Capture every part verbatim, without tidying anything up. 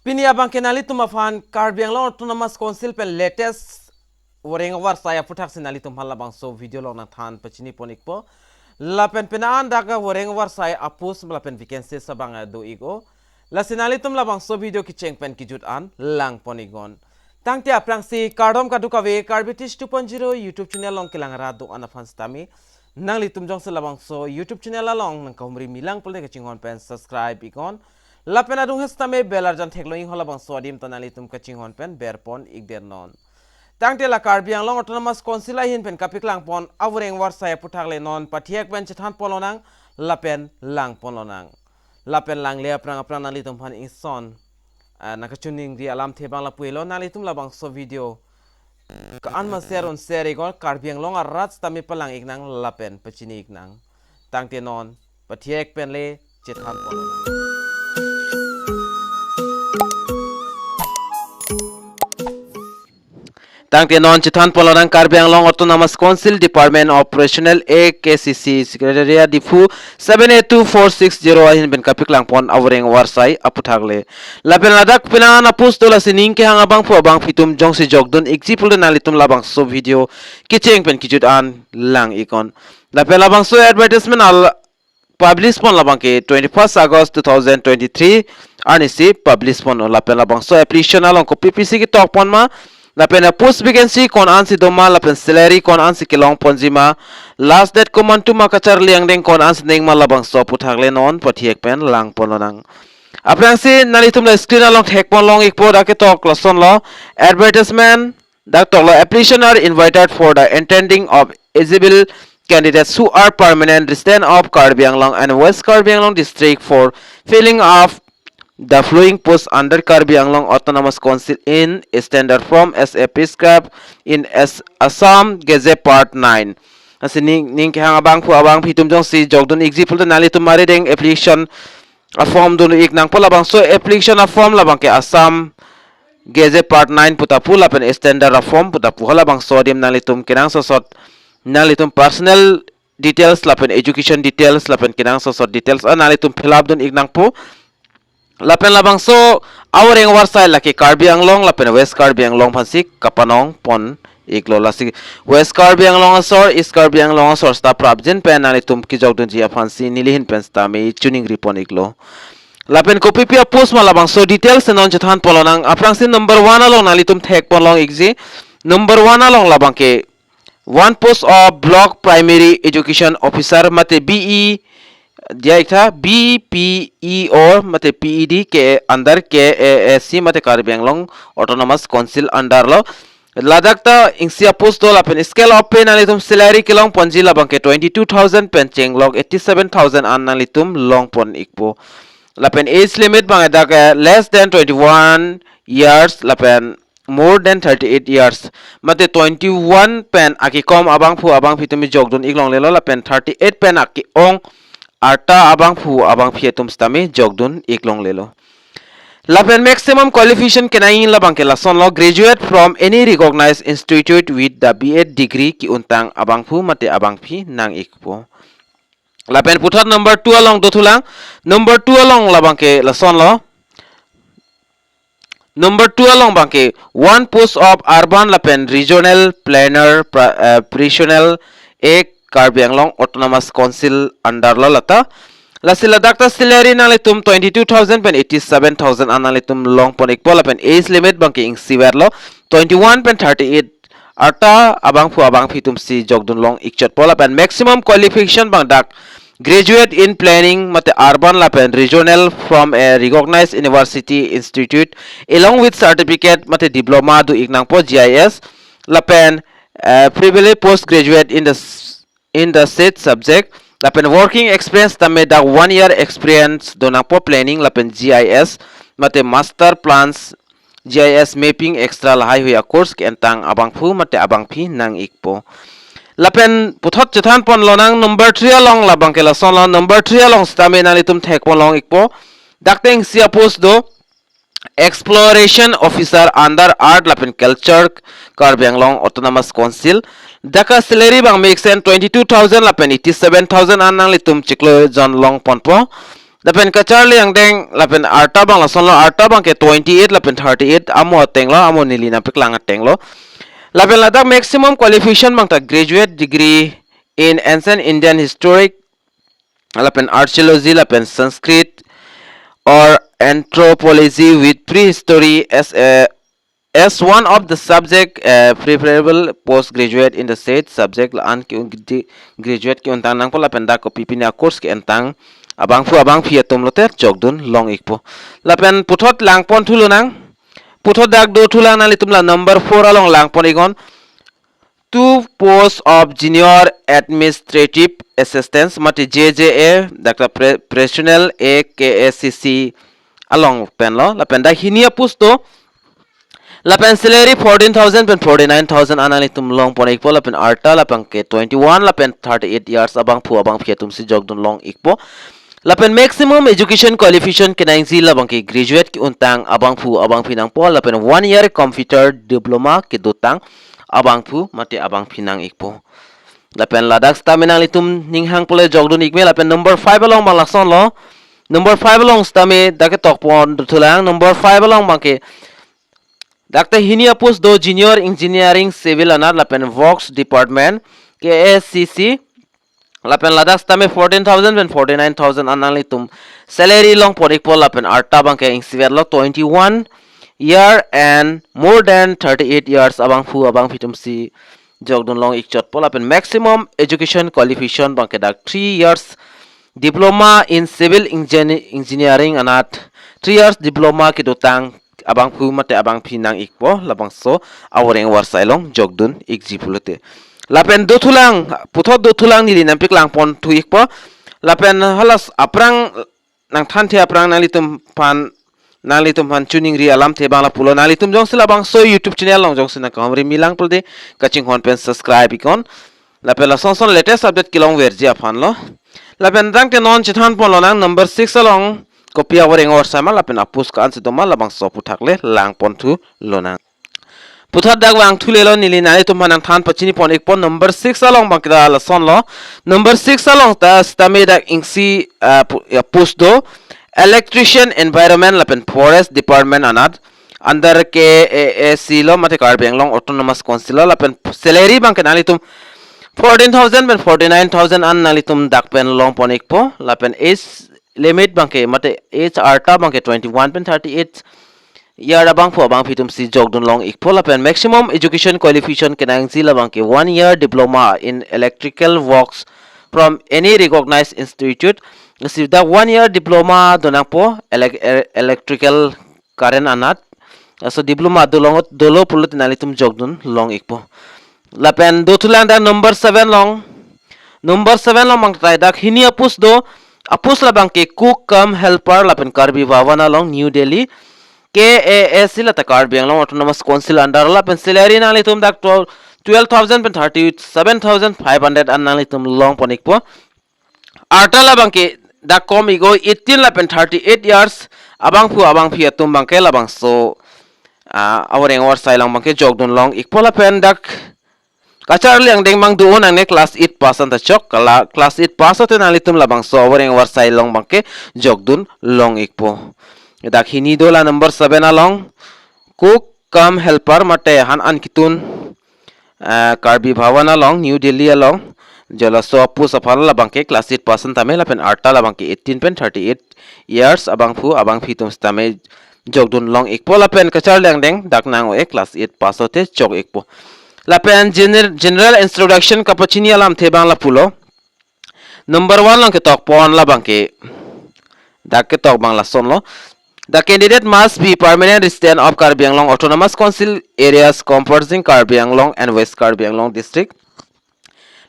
Pini abangke nanglitum aphan Karbi Anglong Autonomous Council pen latest voreng avarsai aputhaksi nanglitum aphan labangso video along nangthan pachini pon ikpo. Lapen penang dak voreng avarsai a-post lapen vacancy abang do ik-o. Lasi nanglitum labangso video kecheng pen kejut an lang pon iknon. Tangte aphrangsi kardom kadokave, Karbi Tish two point zero YouTube channel along kelang rat do-an aphan sitame nanglitum jongsi labangso YouTube channel along nangkahumri milang pulote kachinghon pen subscribe iknon. Lapen adung he sitame bell arjan theklong iknon, halabangso adim ta nanglitum kachinghon pen ber pon ikdet non. Tangte la Karbi Anglong Autonomous Council ahin pen kapeklang pon avoreng avarsai aputhak le non pathek pen chethan pon lonang lapen lang pon lonang. Lapen langle aphrang aphrang nanglitum aphan ingson, ah, nangkachiningri alamthe abang lapu-elo, nanglitum labangso video ko-an ma share un share iknon, Karbi Anglong arat sitame palang iknang lapen pachini iknang. Tangte non pathek pen le chethan pon lonang. Tangte non chethan pon lonang, Karbi Anglong Autonomous Council, Department of Personnel, A K C C Secretariat Diphu, seven eight two four six zero ahin pen kapeklang pon avoreng avarsai aputhak le. Lapen ladak penang a-post do, lasi ning kehang abangphu abangphi atum jongsi jokdun ikji pulote nanglitum labangso video kecheng pen kejut an lang iknon. Lapen labangso advertisement al publish pon labangke twenty-first August two thousand twenty-three arnisi publish pon. Lapen labangso application along kopi pisi ketok pon ma, lapen a-post vacancy ko-an ansi do ma, lapen salary ko-an ansi kelong ponji ma, last date komantu ma, kacharli angdeng ko-an ansi nang ma, labangso aputhak le non pathek pen lang pon lonang. Aphrangsi nanglitum la screen along thek pon long ikpo, dak ketok lasonlo, advertisement dak toklo, application are invited for the attending of eligible candidates who are permanent resident of Karbi Anglong and West Karbi Anglong district for filling of the following post under Karbi Anglong Autonomous Council in standard form as a prescribed in as Assam Gazette Part nine. Lasi ning, ning kehang abangphu abangphi atum jongsi jokdun ikji pulote nanglitum arideng application a-form dun iknangpo, labangso application a-form labangke Assam Gazette Part nine puta pu lapen standard a-form puta pu, halabangso adim nanglitum kenangsot sot nanglitum personal details lapen education details lapen kenangsot sot details an nanglitum fill up dun iknangpo. Lapen labangso avoreng avarsai lake Karbi Anglong lapen West Karbi Anglong aphansi kapanong pon iklo, lasi West Karbi Anglong asor, East Karbi Anglong asor seta prapjin pen nanglitum kejokdunji aphansi neli ahin pen sitame chiningri pon iklo. Lapen kopi pi a-post ma, labangso details non chethan pon lonang. Aphrangsi number one along nanglitum thek pon long ikji. Number one along labangke one post of Block Primary Education Officer mate B E, diya iktha, B P E O mate P E D ke under K A A C mate Karbi Anglong Autonomous Council under lo. Ladak ta isi a-post do, lapen scale of pay nanglitum salary kelong ponji labangke twenty-two thousand pen chenglok eighty-seven thousand an nanglitum long pon ikpo. Lapen age limit abang dak, eh, less than twenty-one years lapen more than thirty-eight years, mate twenty-one pen akekom abangphu abangphi atum jokdun iklonglelo, lapen thirty-eight pen ake-ong arta abangphu abangphi atum sitame jokdun iklonglelo. Lapen maximum qualification kenangji labangke lasonlo, graduate from any recognized institute with the B Ed degree ke-untang abangphu mate abangphi nang ikpo. Lapen puthot number two along dothulang. Number two along labangke lasonlo. Number two along abangke one post of urban lapen regional planner pra-, eh, personnel, a Karbi Anglong Autonomous Council under lo lata. Lasi ladak ta salary nanglitum twenty-two thousand pen eighty-seven thousand an nanglitum long pon ikpo, lapen age limit abangke isi verlo, twenty-one pen thirty-eight arta abangphu abangphi atumsi jokdun long ikchotpo, lapen maximum qualification abang dak graduate in planning mate urban lapen regional from a recognized university institute along with certificate mate diploma do iknangpo, G I S, lapen, eh, preferably postgraduate in the s-, in the said subject, lapen working experience tame dak one year experience donangpo planning lapen G I S mate master plans, G I S mapping extra lahaihui a-course ke-entang abangphu mate abangphi nang ikpo. Lapen puthot chethan pon lonang number three along labangke lasonlo, number three along sitame nanglitum thek pon long ikpo. Dak ta isi a-post do, exploration officer under art lapen culture, Karbi Anglong Autonomous Council. Dak a-salary abang mixen twenty-two thousand lapen eighty-seven thousand an nanglitum chiklo jon long ponpo. Lapen kacharli angdeng lapen arta abang lasonlo, arta abangke twenty-eight lapen thirty-eight, amo atenglo, amo neli nangpeklang atenglo. Lapen ladak maximum qualification abang ta graduate degree in ancient Indian historic, lapen archaeology, lapen Sanskrit or anthropology with prehistory as a, as one of the subject, uh, preferable postgraduate in the said subject, la-an ke-un di-, graduate ke-untang nangpo lapen dak kopi pine a-course ke-entang abangphu abangphi atum lote jokdun long ikpo. Lapen puthot langpon thulonang. Puthot dak dothulang, nanglitum la number four along langpon iknon. Two posts of junior administrative assistants, mate J J A, dak ta pre-, professional A K A C C along penlo, lapen dak hini a-post do. Lapen salary fourteen thousand pen forty-nine thousand an nanglitum longpon ikpo, lapen arta labangke twenty-one lapen thirty-eight years abangphu abangphi atumsi jokdun long ikpo. Lapen maximum education qualification kenangji labangke graduate ke-untang abangphu abangphi nangpo, lapen one year computer diploma kedotang abangphu mate abangphi nang ikpo. Lapen ladak sitame nanglitum ning hang pule jokdun ikme, lapen number five along abang lasonlo. Number five along sitame dak ketokpon dothulang. Number five along abangke dak ta hini a-post do, junior engineering civil anat lapen works department, K A C C. Lapen ladak sitame fourteen thousand pen forty-nine thousand an nanglitum salary longpon ikpo, lapen arta abangke ingsivetlo, twenty-one year and more than thirty-eight years abangphu abangphi atumsi jokdun long ikchotpo. Lapen maximum education qualification abangke dak three years diploma in civil engineer-, engineering anat three years diploma kedotang abangphu mate abangphi nang ikpo, labangso avoreng avarsai along jokdun ikji pulote. Lapen dothulang, puthot dothulang neli nangpeklangpon thu ikpo. Lapen halas aphrang nangthanthe aphrang nanglitum aphan, nanglitum aphan choningri alamthe abang lapulo, nanglitum jongsi labangso YouTube channel along jongsi nangkahumri milang pulote kachinghon pen subscribe iknon. Lapen lason son latest update kelongverji aphanlo. Lapen tangte non chethanponlonang number six along kopi avoreng avarsai ma lapen a-post ko-ansi doma, labangso aputhak le langpon thulonang. Puthot dak vangthulelo, neli nanglitum aphan nangthan pachinipon ikpo. Number six along abangke ta lasonlo. Number six along ta sitame dak ingsi, ah, pu-, ya, post do, electrician, environment lapen forest department anat under K A A C lo, mate Karbi Anglong Autonomous Council lo, lapen salary abangke nanglitum fourteen thousand pen forty-nine thousand an nanglitum dak pen longpon ikpo, lapen age limit abangke mate age arta abangke twenty-one pen thirty-eight year abangphu abangphi atumsi jokdun long ikpo. Lapen maximum education qualification kenangji labangke one year diploma in electrical works from any recognized institute. Si dak one year diploma donangpo elec-, e-, electrical current anat. Laso diploma dolong, dolo pulote nanglitum jokdun long ikpo. Lapen dothulang dak number seven along. Number seven along abangke dak hini a-post do. A-post labangke cook cum helper lapen Karbi Bhavan along, New Delhi, K A A C lata Karbi Anglong Autonomous Council under, lapen salary nanglitum dak twelve, twelve thousand pen thirty-seven thousand five hundred an nanglitum longpon ikpo. Arta labangke dak kom ikpo, eighteen lapen thirty-eight years abangphu abangphi atum abangke labangso, ah, avoreng avarsai along abangke jokdun long ikpo. Lapen dak kacharli angdeng abang do-o nangne class eight pass anta chok, kala class eight pass ote nanglitum labangso avoreng avarsai along abangke jokdun long ikpo. Dak hini do la number seven along, cook cum helper mate han an kitun, ah, Karbi Bhavan along, New Delhi along, jo laso a-post aphan labangke class eight pass an tame lapen arta labangke eighteen pen thirty-eight years abangphu abangphi atum sitame jokdun long ikpo. Lapen kacharli angdeng dak nang-o-e class eight pass ote chok ikpo. Lapen gener-, general introduction kapachini alamthe abang lapulo. Number one along ketokpon labangke, dak ketok abang lasonlo. The candidate must be permanent resident of Karbi Anglong Autonomous Council areas comprising Karbi Anglong and West Karbi Anglong district.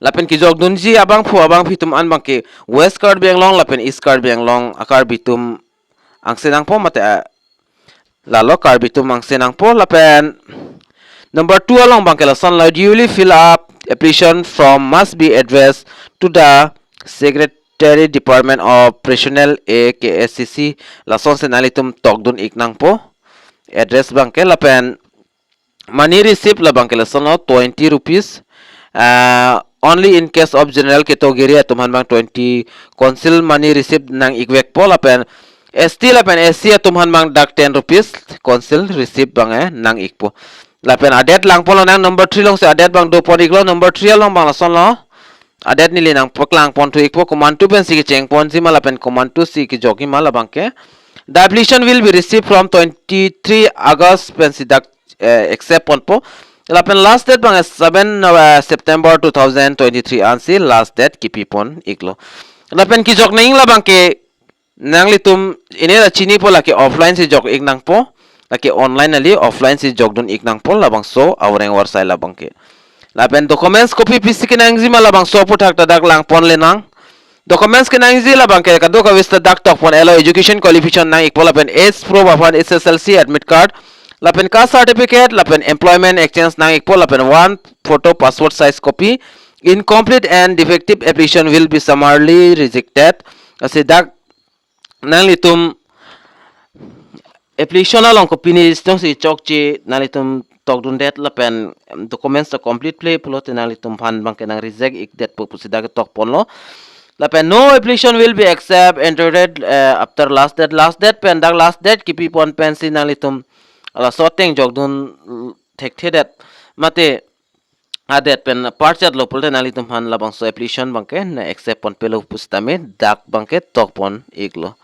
Lapen kejokdunji abangphu abangphi atum an abangke West Karbi Anglong lapen East Karbi Anglong a-Karbi atum angse nangpo mate, ah, lalo Karbi atum angse nangpo. Lapen number two along abangke lasonlo, duly fill up application form must be addressed to the Secretary Department of Personnel, A K A C C, lasonsi nanglitum tokdun ik nangpo address abangke. Lapen money receipt labangke lasonlo, twenty rupees, ah, only in case of general category atum aphan abang twenty council money receive nang-ikvekpo lapen S T lapen S C atum aphan abang dak ten rupees council receive abang eh nang-ikpo. Lapen adet langponlonang number three alongsi adet abang dopon-iklo, number three along abang lasonlo. Adet neli nangpaklangpon thu-ikpo, komantu pensi kechengponji ma lapen komantusi kejokji ma labangke. The application will be received from twenty-three August pensi dak eh, accept ponpo. Lapen last date abang seven Nov-, eh, September two thousand twenty-three ansi last date kipipon-iklo. Lapen kejok nang labangke nanglitum ini la chinipo, lake offline si jok-ik nangpo, lake online kali offline si jokdun-ik nangpo labangso avoreng avarsai labangke. Lapen documents kopi pisi kenangji ma labangso aphuthak ta dak langponle nang. Documents kenangji labangke kadokave seta dak tokpon-iklo, education qualification nang-ikpo lapen age proof aphan H S L C admit card lapen caste certificate lapen employment exchange nang-ikpo lapen one photo passport size copy. Incomplete and defective application will be summarily rejected. Lasi dak nanglitum application along kopine sitongsi chokche nanglitum tokdundet lapen documents ta complete-le pulote nanglitum aphan abangke nang-reject-ikdetpo pusi dak tokponlo. Lapen no application will be accept entered, eh, after last date. Last date pen dak last date kipipon pensi nanglitum laso ateng jokdun thekthedet mate adet pen parchat lo pulote nanglitum aphan labangso application abangke nang-accept ponpelo pusitame dak abangke tokpon-iklo.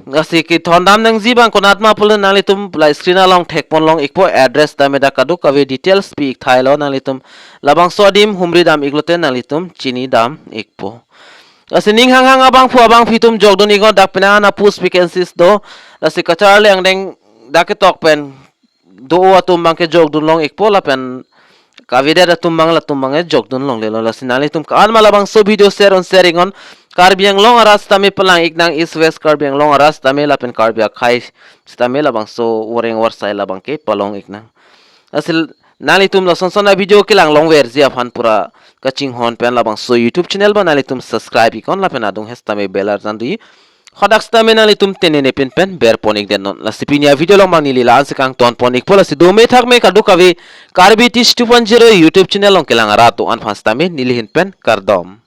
Lasi kethondam nangji abang konat ma pulo nanglitum la screen along thekponlong-ikpo, address tame dak kadokave details pi-ik thailo nanglitum. Labangso adim humri dam-iklote nanglitum chinidam-ikpo. Lasi ning hanghang abangphu abangphi atum jokdun-iknon, dak penang an post vacancies do. Lasi kacharli angdeng dak ketok pen do atum abangke jokdunlong-ikpo lapen kavedet atum abang latum abangke jokdunlonglelo. Lasi nanglitum ko-an ma labangso video share un share-iknon. Karbi Anglong arat sitame palang-ik nang, East West Karbi Anglong arat sitame lapen Karbi akhei sitame labangso avoreng avarsai labangke palong-ik nang. Lasi nanglitum lason son a-video kelanglongverji aphan pura kachinghon pen labangso YouTube channel abang nanglitum subscribe-iknon lapen adung hes tame bell arjan do. Hadak sitame nanglitum tenene pinpen berpon-ikdetnon. Lasi pini a-video along abang neli la-ansi kangtonpon-ikpo, lasi dome thakme kadokave Karbi Teach two point zero YouTube channel along kelang arat do-an aphan sitame neli ahin pen kardom.